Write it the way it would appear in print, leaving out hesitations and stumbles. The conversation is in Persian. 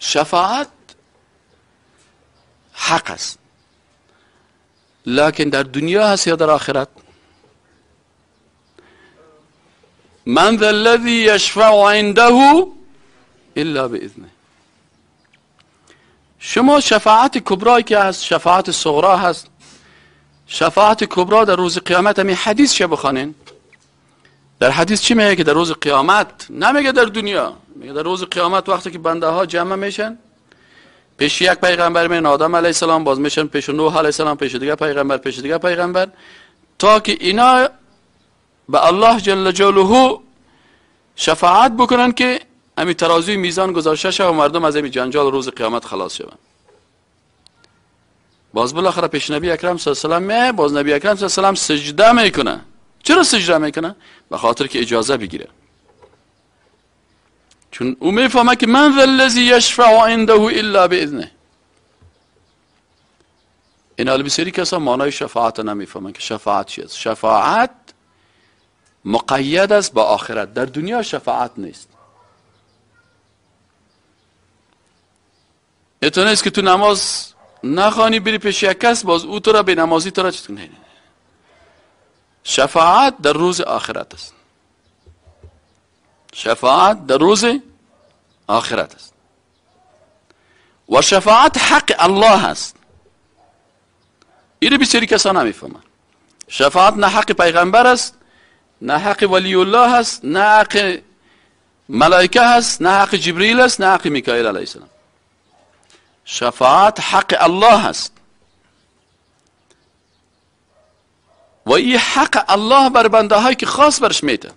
شفاعت حق است، لکن در دنیا هست یا در آخرت؟ من ذا الذي يشفع عنده الا باذنه. شما شفاعت کبرا که هست، شفاعت صغرا هست. شفاعت کبرا در روز قیامت، همین حدیث چه بخوانین؟ در حدیث چی میگه که در روز قیامت، نمیگه در دنیا، میگه در روز قیامت وقتی که بنده ها جمع میشن پیش یک پیغمبر من آدم علیه السلام، باز میشن پیش نوح علیه السلام، پیش دیگه پیغمبر، پیش دیگه پیغمبر، تا که اینا به الله جل جلاله شفاعت بکنن که همین ترازوی میزان گذاشته شه و مردم از این جنجال روز قیامت خلاص شوند. باز بالاخره پیش نبی اکرم صلی الله علیه و سلم، باز نبی اکرم صلی الله علیه و سلم سجده میکنه. چرا سجده میکنه؟ به خاطر که اجازه بگیره، چون او میفهمه که من ذا الذی یشفع عنده الا باذنه. این حال بسیاری کسا معنای شفاعت نمیفهمن که شفاعت چی است. شفاعت مقید است با آخرت، در دنیا شفاعت نیست. اتو نیست که تو نماز نخوانی بری پیش یک کس، باز او تو را به نمازی تو را چیز کنه. نه، شفاعت در روز آخرت است. شفاعت در روز آخرت است و شفاعت حق الله است. اینو بسیاری کسان نمیفهمند. شفاعت نه حق پیغمبر است، نه حق ولی الله است، نه حق ملائکه است، نه حق جبریل است، نه حق میکائیل علیه السلام. شفاعت حق الله است و این حق الله بر بنده هایی که خاص برش میته.